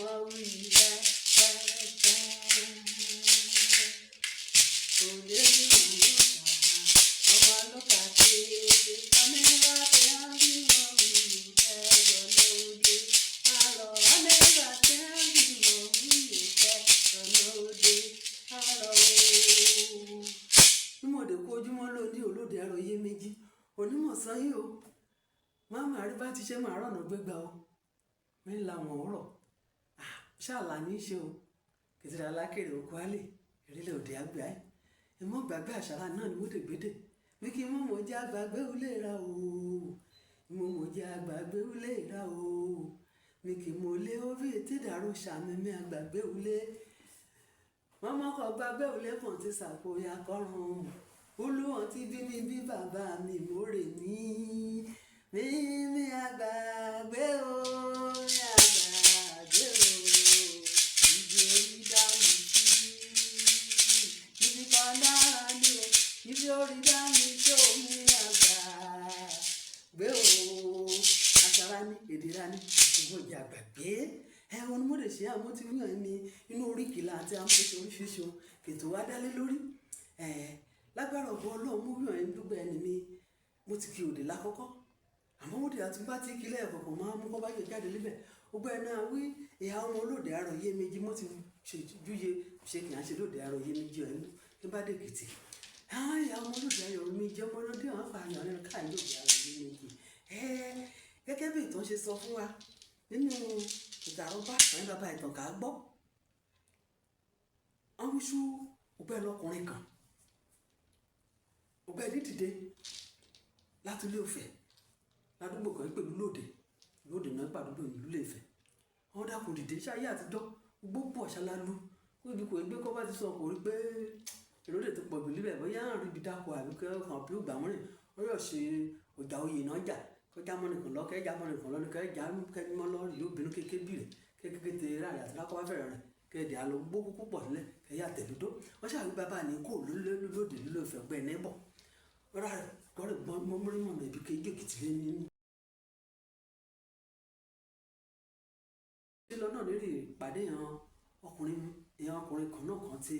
Wọ́n wí pẹ́pẹ́pẹ́. Òde ní màlúkà, ọmọ lókà kéèké. Àmì wá tẹ á bí wọ́n wí ẹ̀rọ lóde. Àrọ̀ àmì wá tẹ á bí wọ́n wí ẹ̀rọ lóde. Àrọ̀ ooo. Mímọ̀dé kú ojúmọ́ lóní olóde àrọ̀ yé méjì. Onímọ̀ sanyí o. Máma rí bá ti ṣe máa rọ̀nà gbégbá o. Mi ń la wọn ọ̀rọ̀. Ṣáàlà ní í ṣe o. Kìtìrì alákèrè òkú álè. Ìrìlẹ̀ òde àgbẹ̀ ayé. Ìmọ̀ gbàgbé àṣàrà náà ni mo dé gbédè. Wí kí mọ̀ mọ̀ jẹ́ àgbàgbé ulé ra o. Mọ̀ mọ̀ jẹ́ àgbàgbé ulé ra o. Mi kì í mọ̀ lé orí etí dàrú ṣàmì mi àgbàgbé ulé. Mọ́mọ́ kọ gbàgbé ulé kan ti ṣàkóyà kọ́run. Olúwọn ti bí mi bí bàbá mi mórè ní. Mi mi àgbàgbé o, mi àgbàgbé o. Ibi orí dá mi sí. Ibi kan dára ni o. Ibi orí dá mi sí o, mi àgbàgbé o. Àṣàrà ni, èdè ra ni, ìṣòwò ìjà àgbàgbé. Ẹ wo ni mo lè ṣe àmọ́ tí wíwọ̀n mi inú oríkìlà àti amóṣe oríṣiríṣi o. Kètò wá dálé lórí. Lágbára ọ̀gbọ́n Ọlọ́run mú wíwọ̀n ẹni gbogbo ẹni mi. Mo ti kí òde lákọ́kọ́. Àmọ́ òde àti bá ti kí lẹ́ẹ̀kọ̀kan máa mú kọ́ bá yọ jáde níbẹ̀. Gbogbo ẹni a wí, ìhà ọmọ olóde àrọ̀ yé méjì mo ti ṣe júye ṣe kì í ṣe lóde àrọ̀ yé méjì ẹ̀ ní bá dé Èkìtì. Àwọn ìyá ọmọ olóde àrọ̀ méjì ọmọ olóde àwọn fààyàn nínú káà lóde àrọ̀ yé méjì. Gẹ́gẹ́ bí ìtàn ṣe sọ fún wa nínú ìtàn àrọ́bá àwọn bàbá ìtàn ká gbọ́. Wọ́n wí sú ọgbẹ́ lọkùnrin kan. Ọgbẹ́ ní dìde láti ilé Ifẹ̀ ládùúgbò kan pẹ̀lú lóde. Lóde náà pàdúgbò ìlú Ilé Ifẹ̀. Wọ́n dákun dìde ṣáyé àtijọ́ gbogbo pọ̀ ṣáláńlú. Ibi kò gbé kó bá ti sọ kò rí pé èrò lè ti pọ̀ jù níbẹ̀ bóyá àrùn ibi dáko àbí kí ọkàn bí ó gbà wọ́n rìn. Ó yọ̀ ṣe ọjà oyè náà jà. Kó já mọ́ nìkan lọ, kẹ́ já mọ́ nìkan lọ ní kẹ́ já kẹ́ mọ́ lọ rí obìnrin kékeré bí rẹ̀. Kékeré te ráàlì àti lákọ́ bá fẹ́ràn rẹ̀. Kẹ́ dẹ̀ á lọ gbó kúkú pọ̀ sílẹ̀ kẹ́ yá tẹ̀lé dó. Wọ́n ṣàwí bàbá ní kó lólè lóde lílo Ifẹ̀ gbẹ́ ní bọ̀. Rárá rẹ̀ kọ́rẹ́ gbọ́n mọ́ mọ́ mọ́ ibi kéjì Èkìtì lé ní. Lílọ náà lérí ìpàdé ìran ọkùnrin, ìran ọkùnrin kan náà kan tí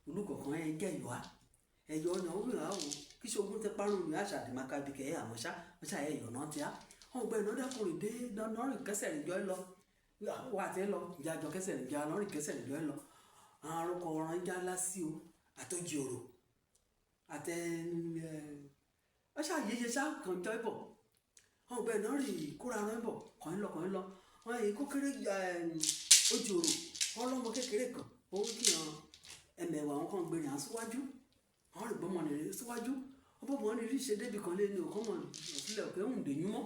olùkọ̀ọ̀kan ẹ jẹ́ ìwà. Ẹ̀yọ̀ ọ̀nà òun ìhà òun kí ṣe ogun tẹ parun ní àṣà àdìmákà bí kẹ́ àmọ́ ṣá, wọ́n ṣà ẹ̀yọ̀ náà tíá. Wọ́n gbẹ́ iná dákùnrin dé lọ́nà rìn kẹsẹ̀ rìn jọ ẹ lọ. Wà á ti lọ, ìjà jọ kẹsẹ̀ rìn jọ lọ rìn kẹsẹ̀ rìn jọ ẹ lọ. Àwọn arúgbó ọ̀ràn já ńlá sí o, àtọ́jú òrò, àtẹ ẹ ṣá yeye ṣá kàn jọ ẹ bọ̀. Wọ́n gbẹ́ iná rìn kóra rán bọ̀, kàn ń lọ kàn ń lọ. Wọ́n yìí kó kéré ojú òrò, wọ́n lọ́mọ kékeré kan, ó ń kí wọn ẹ̀mẹ̀wà wọn kàn gbé rìn síwájú. Wọ́n rí gbọ́mọ rìn síwájú. Wọ́n bọ̀ wọ́n rí ṣe débi kan lé ní òkú mọ̀ sílẹ̀ òkè ń dè yín mọ́.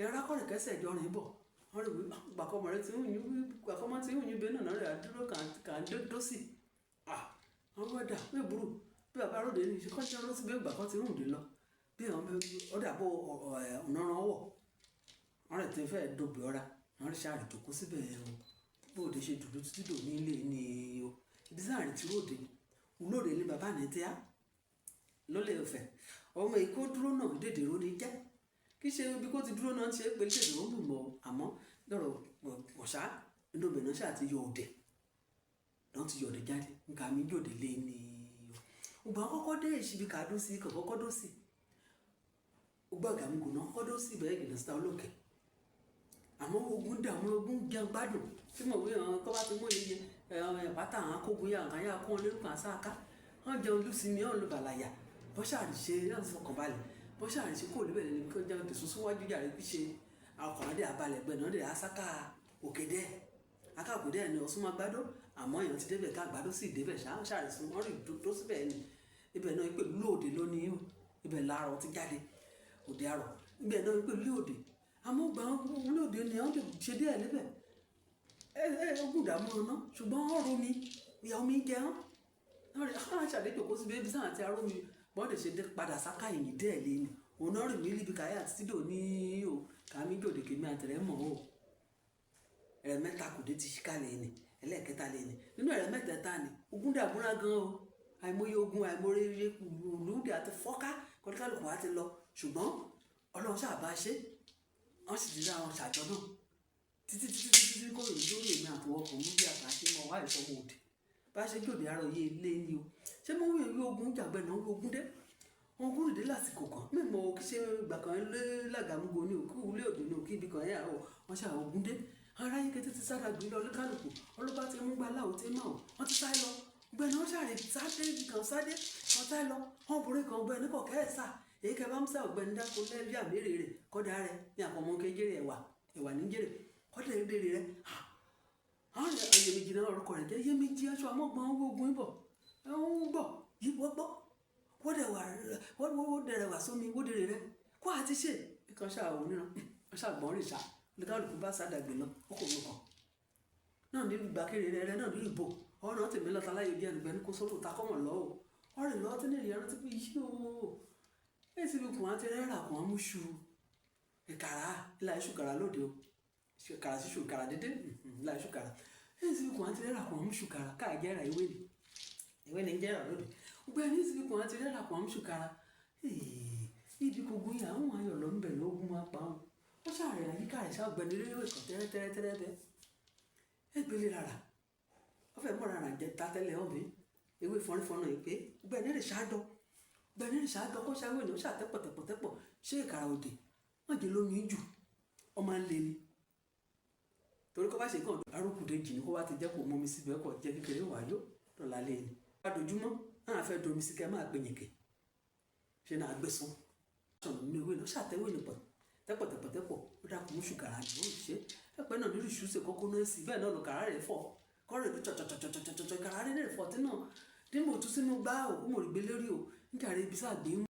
Ẹ̀rọ akọ̀rẹ̀ kẹsẹ̀ jọ rìn bọ̀. Wọ́n rí gbàkọ́mọ rẹ̀ tí ń yún gbàkọ́mọ tí ń yún bẹ́ẹ̀ náà rẹ̀ dúró kàn dó sí. Wọ́n wá dà pé burú bí bàbá ròde ní ṣe kọ́ṣẹ́ ló sì bí gbàkọ́ tí ń dè lọ. Bí àwọn ọ̀dà bọ̀ ọ̀nà rán wọ̀. Wọ́n rẹ̀ ti fẹ́ dòbí ọ̀ra. Wọ́n rí sáré jókòó síbẹ̀ o. Bó òde ṣe dùdú títí dò ní ilé ni o. Ibi sáré tí ròde. Olóde ní bàbá ní tíá. Lólè Ifẹ̀. Ọmọ yìí kó dúró náà dèdè ró ní jẹ́. Kí ṣe ibi kó ti dúró náà ṣe pé dèdè ró bù mọ́ àmọ́ lọ́rọ̀ ọ̀ṣà inú ibẹ̀ náà ṣà ti yọ òde. Náà ti yọ òde jáde. Nǹkan mi yòdè lé ni o. Ògbà kọ́kọ́ dé ìṣíbi kàdó sí kò kọ́kọ́ dó sí. Ògbà ọ̀gá mi kò náà kọ́kọ́ dó sí ibẹ̀ ìgbìnà síta olókè. Àmọ́ ogun dààmú ogun jẹun gbádùn. Tí mo wí àwọn kọ́ bá ti mú iye pátá àwọn akógun yà nǹkan yà kó wọn lórúkọ àṣà ká. Wọ́n jẹun lùsì ní ọ̀nà bàlàyà. Bọ́ ṣàrì ṣe náà fọkàn balẹ̀. Bọ́ ṣàrì ṣe kó níbẹ̀ ní kí wọ́n jẹun tẹ̀sùn síwájú yàrá kí ṣe ọkàn dé abalẹ̀ gbẹ̀ náà dé àṣàkà òkè dẹ́. Àká òkè dẹ́ ni ọ̀ṣun máa gbádùn. Àmọ́ èèyàn ti débẹ̀ ká gbádùn sí ìdébẹ̀ ṣá ṣàrì sún wọ́n rí dó síbẹ̀ ni. Ibẹ̀ náà pé lóde lónìí o. Ibẹ̀ làárọ̀ ti jáde. Òde àrọ̀. Ibẹ̀ náà pé lóde. Àmọ́ gbà lóde ni wọ́n ṣe díẹ̀ níbẹ̀. Ogun dààmú ọ̀nà ṣùgbọ́n wọ́n ro mi. Ìyá omi jẹun. Wọ́n rí àwọn ṣàlejò kó síbi ebi sáà àti aró mi. Wọ́n lè ṣe dé padà sáká ìyìn díẹ̀ lé ni. Òun náà rìn mí níbi káyà àti tídò ní o. Ká mi jòdè kèmí àtẹ̀rẹ́ mọ̀ o. Ẹ̀rẹ̀ mẹ́ta kò dé ti ṣíkà lé ni. Ẹlẹ́ẹ̀kẹta lé ni. Nínú ẹ̀rẹ̀ mẹ́tẹ̀ẹ̀ta ni ogun dààmú ra gan o. Àìmọye ogun àìmọye olùdí àti fọ́ká kọ́níkálùkù wa ti lọ. Ṣùgbọ́n Ọlọ́run ṣà bá ṣe. Wọ́n sì ti rí àwọn ṣàjọ náà. Títí títí títí tí kò rí lórí èmi àtọwọ́ kan mú bí àtàṣe mọ́ wá ìsọmọ òdì. Bá ṣe jòdì àárọ̀ yé ilé ni o. Ṣé mo wí ìwé ogun jàgbẹ́ náà ogun dé? Ogun dé lásìkò kan. Mi mọ̀ kí ṣe ìgbà kan lé làgàmúgo ni o, kí wulẹ̀ òdì ni o, kí ibi kan yà o. Wọ́n ṣe àwọn ogun dé. Aráyé kété ti sára gbé lọ lókàlùkù. Ọlọ́ba ti mú gba láò tí mọ̀ o. Wọ́n ti sáré lọ. Ọ̀gbẹ́ni wọ́n ṣàrè sáré kan sáré. Wọ́n sáré lọ. Wọ́n borí kan ọ̀gbẹ́ni kọ̀kẹ́ ẹ̀ sà. Èyí kẹ́ bá ń sá ọ̀gbẹ́ni dáko lẹ́bí àmérè rẹ̀ kọ́dà rẹ̀ ní àpọ̀mọ́ kejìrè ẹ̀wà ẹ̀wà níjèrè kọ́dà rẹ̀ rẹ̀. Àwọn Yẹmẹjì náà orúkọ rẹ̀ jẹ́ Yẹmẹjì aṣọ àmọ́gbọ́n owó ogun ibọ̀. Ẹ̀hún gbọ̀ yìí wọ́n gbọ́. Wọ́n dẹ̀ wà wọ́n dẹ̀ wà sómi wọ́n dẹ̀ rẹ̀. Kó àti ṣe ìkan ṣáà wò níran. Wọ́n ṣàgbọ́n rìn ṣá. Olúkálùkù bá sádàgbé lọ, ó kò mú kan. Náà ní ìgbà kéré rẹ̀ náà ní ìbò. Ọ̀nà tèmi lọ́ta láyé bí ẹnìgbẹ́ni kó sórí òta kọ́mọ̀ lọ́ o. Ọ̀rẹ́ lọ́ tí ní ìrìn àrántí pé yí o. Èsì bí kùn á ti rẹ́rà kùn á mú ṣu. Ìkàrà, ìlà iṣu kàrà lóde o. Ìkàrà síṣu ìkàrà dédé, ìlà iṣu kàrà. Èsì bí kùn á ti rẹ́rà kùn á mú ṣu kàrà káà jẹ́ra ìwé ni. Ìwé ni ń jẹ́ra lóde. Ọ̀gbẹ́ni èsì bí kùn á ti rẹ́rà kùn á mú ṣu kàrà. Ibi kò gun yà, àwọn ayọ̀ lọ ń bẹ̀ lógún máa pa wọn. Ó ṣàrẹ̀ àyíká rẹ̀ ṣá ọ̀gbẹ́ni rere ìkàn tẹ́rẹ́ tẹ́rẹ́ tẹ́rẹ́ bẹ́ẹ̀. Ẹ gbélé rárá. Ó fẹ́ mọ̀ra rà jẹ ta tẹ́lẹ̀ ọ̀bẹ. Ewé fọ́nrífọ́nà yìí pé ọ̀gbẹ́ni rẹ̀ ṣáájọ. Ọ̀gbẹ́ni rẹ̀ ṣáájọ kó ṣáwé ni ó ṣàtẹ́pọ̀ tẹ́pọ̀ tẹ́pọ̀ ṣé ìkàrà òde. Wọ́n jẹ́ lómi jù. Ọ máa ń le ni. Torí kó bá ṣe kàn arúkúdé jì ní kó bá ti jẹ́ kó mú omi síbẹ̀ kó jẹ́ kékeré wáyó lọ́la lé ni. Bá dojúmọ́, náà fẹ́ domi sí kẹ́ máa gbé yìnkè. Ṣé náà gbé sún? Sọ̀nà nínú ewé náà ṣàtẹ́wé ní pọ̀ tẹ́pọ̀ tẹ́pọ̀ tẹ́pọ̀ ó dákun mú ṣùkàrà jù ó ṣe. Ẹ̀pẹ́ náà lórí ìṣú ṣe kókó náà sí bẹ́ẹ̀ náà lọ kàrá rẹ̀ fọ̀. Kọ́rọ̀ ìlú tsọ̀tsọ̀tsọ̀tsọ̀tsọ̀ kàrá rẹ̀ fọ̀ tí náà. Dí mo tú sínú gbá òkú mo rí gbé lórí o. Níjàre ibi sáà gbé mú.